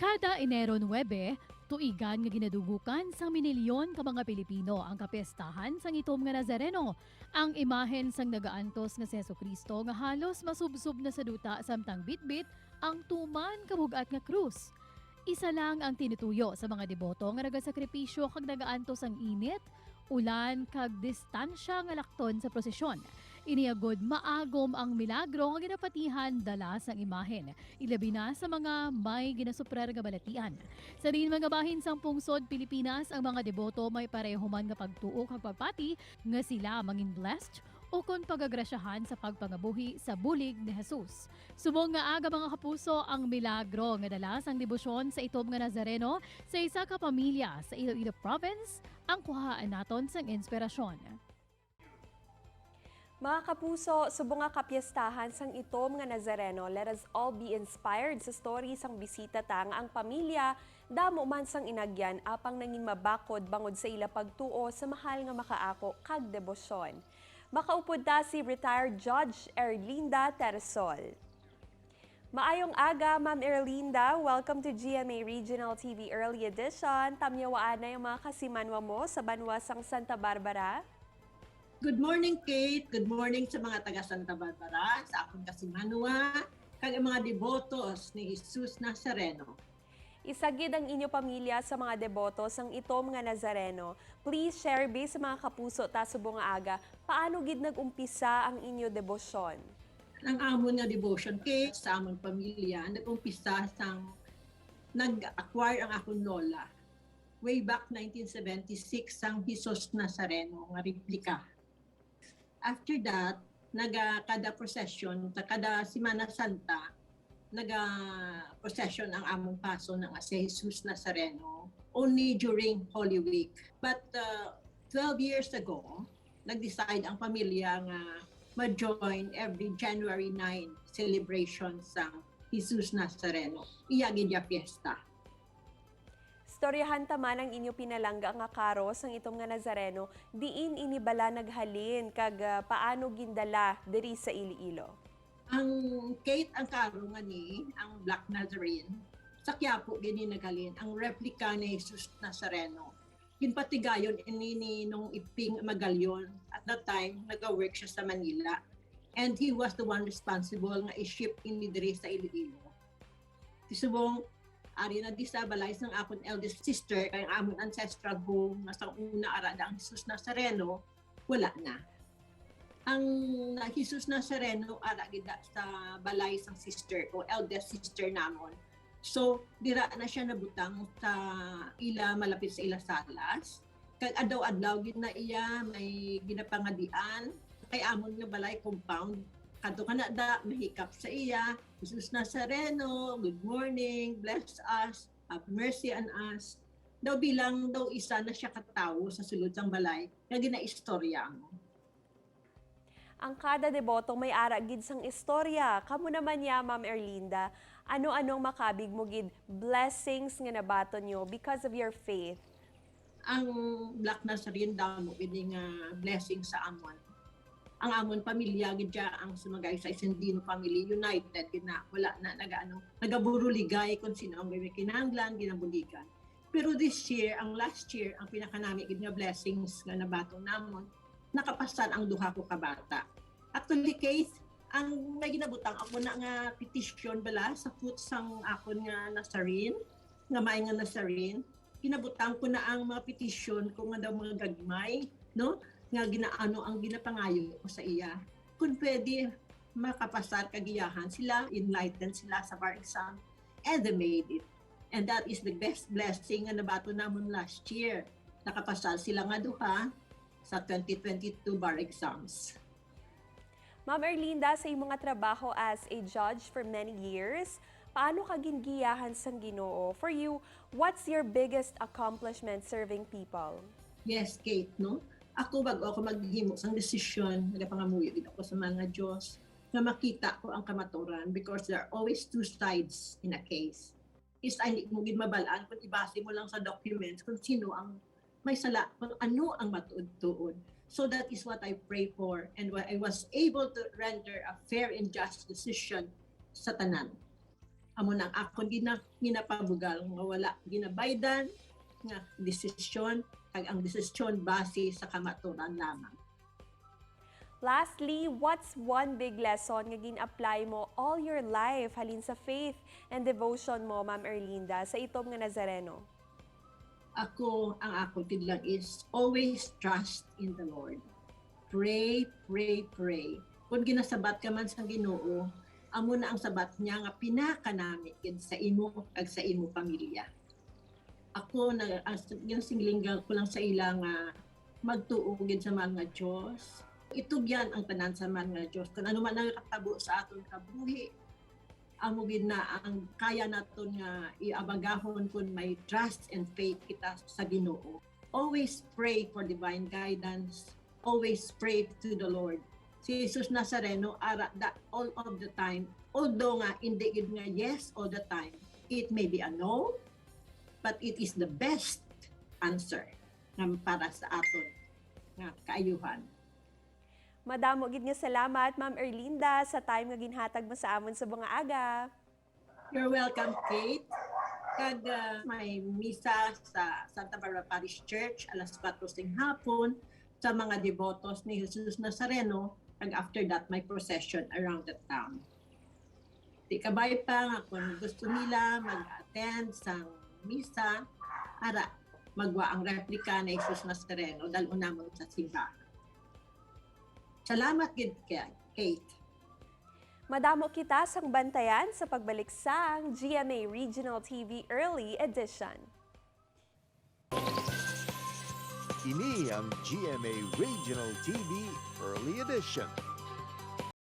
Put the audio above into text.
Kada Enero 9, tuigan nga ginadugukan sa minilyon ka mga Pilipino ang kapiestahan sang itom nga Nazareno. Ang imahen sang nagaantos nga si Jesu Cristo nga halos masubsob na sa duta samtang bitbit ang tuman kabugat nga krus. Isa lang ang tinutuyo sa mga deboto nga nagasakripisyo kag nagaantos ang init, ulan kag distansya nga lakton sa prosesyon. Ini agod maagom ang milagro nga ginapatihan dala sang imahen, ilabi na sa mga may ginasuprer nga balatian. Sa diin mga bahin sang pungsod Pilipinas, ang mga deboto may pareho man nga pagtuo kag pagpati nga sila mangin blessed o kon pagagrasyahan sa pagpangabuhi sa bulig ni Jesus. Subong nga aga, mga kapuso, ang milagro nga dala sang debosyon sa itom nga Nazareno sa isa ka pamilya sa Iloilo Province ang kuhaan naton sang inspirasyon. Mga kapuso, subong nga kapiestahan sang itom nga Nazareno, let us all be inspired sa story sang bisita ta nga ang pamilya damo man sang inagyan apang nangin mabakod bangod sa ila pagtuo sa mahal nga makaako kag debosyon. Makaupod ta si retired Judge Erlinda Teresol. Maayong aga, Ma'am Erlinda. Welcome to GMA Regional TV Early Edition. Tamyawaan na yung mga kasimanwa mo sa banwa sang Santa Barbara. Good morning, Kate. Good morning sa mga taga Santa Barbara, sa akong kasimanwa, kag ang mga debotos ni Jesus Nazareno. Isa gid ang inyo pamilya sa mga deboto sang itom nga Nazareno. Please share be sa mga kapuso ta subong nga aga, paano gid nag-umpisa ang inyo debosyon? Ang amon nga devotion, Kate, sa amon pamilya, nag-umpisa sang nag-acquire ang akong lola. Way back 1976 sang Jesus Nazareno nga replika. After that, naga kada procession, sa kada Semana Santa, naga procession ang among paso ng si Jesus Nazareno only during Holy Week. But 12 years ago, nag-decide ang pamilya nga ma-join every January 9 celebration sa Jesus Nazareno. Iya gid ya fiesta. Storyahan ta man ang inyo pinalangga nga karo sang itom nga Nazareno, diin ini bala naghalin kag paano gindala diri sa Iloilo? Ang Kate, ang karo nga ni, ang Black Nazarene, sa Quiapo gini naghalin, ang replica ni Jesus Nazareno. Ginpatigayon ini ni nung Iping Magalyon. At that time, nag-work siya sa Manila. And he was the one responsible nga i-ship ini diri sa Iloilo. Subong, ari na di sa balay ng akon eldest sister, kay ang amon ancestral home, nga sa una ara ang Jesus Nazareno, wala na. Ang na Jesus Nazareno ara gid sa balay sang sister ko, eldest sister namon. So dira na siya nabutang sa ila, malapit sa ila salas. Kag adlaw-adlaw gid na iya may ginapangadian kay amon nga balay compound. Kadto ka na da, mahikap sa iya, "Jesus Nazareno, good morning, bless us, have mercy on us." Daw bilang daw isa na siya katawo sa sulod sang balay nga ginaistorya mo. Ang kada deboto may ara gid sang istorya. Kamo naman ya, Ma'am Erlinda, ano-anong makabig mo gid blessings nga nabaton nyo because of your faith? Ang Black Nazarene damo gid nga blessing sa amon. Ang amon pamilya gid siya ang sumagay sa Isendino family, united gid na, wala na nagaano, nagaburuligay kung sino ang may kinahanglan, ginabuligan. Pero this year, ang last year, ang pinakanami gid nga blessings nga nabaton namon, nakapasar ang duha ko ka bata. Actually, Kate, ang may ginabutang ako na nga petition bala sa foot sang akon nga Nazarene, nga maay nga Nazarene, ginabutang ko na ang mga petition ko nga daw mga gagmay, no? Nga ginaano ang ginapangayo ko sa iya. Kung pwede makapasar kagiyahan sila, enlighten sila sa bar exam, and they made it. And that is the best blessing nga nabato namon last year. Nakapasar sila nga duha sa 2022 bar exams. Ma'am Erlinda, sa imong nga trabaho as a judge for many years, paano ka gingiyahan sang Ginoo? For you, what's your biggest accomplishment serving people? Yes, Kate, no? Ako, bago ako maghimo sang desisyon, nagapangamuyo gid ako sa mga Diyos nga makita ko ang kamaturan because there are always two sides in a case. Is ay hindi mo gid mabalaan kung ibase mo lang sa documents kung sino ang may sala, kung ano ang matuod-tuod. So that is what I pray for and what I was able to render a fair and just decision sa tanan. Amo nang akon ginapabugal nga wala ginabaydan nga desisyon, kag ang desisyon base sa kamaturan lamang. Lastly, what's one big lesson nga gin-apply mo all your life halin sa faith and devotion mo, Ma'am Erlinda, sa itom nga Nazareno? Ako, ang ako gid lang is always trust in the Lord. Pray, pray, pray. Kung ginasabat ka man sa Ginoo, amo na ang sabat niya nga pinakanami gid sa imo kag sa imo pamilya. Ako na ang ginasinglinggan ko lang sa ila nga magtuo gid sa mahal nga Dios. Itugyan ang tanan sa mahal nga Dios. Kung ano man ang katabo sa aton kabuhi, amo gid na ang kaya naton nga iabagahon kung may trust and faith kita sa Ginoo. Always pray for divine guidance. Always pray to the Lord. Si Jesus Nazareno ara da all of the time. Although nga hindi gid nga yes all the time. It may be a no, but it is the best answer nga para sa aton nga kaayuhan. Madamo gid nga salamat, Ma'am Erlinda, sa time nga ginhatag mo sa amon sa mga aga. You're welcome, Kate. Kag may misa sa Santa Barbara Parish Church alas 4 sing hapon sa mga debotos ni Jesus Nazareno. Kag after that, may procession around the town. Di kabay pa nga kung gusto nila mag-attend sa misa, ara magwa ang replika ni Jesus Nazareno dahil namon sa simbahan. Salamat gid Kate. Madamo kita sang bantayan sa pagbalik sang GMA Regional TV Early Edition. Ini ang GMA Regional TV Early Edition.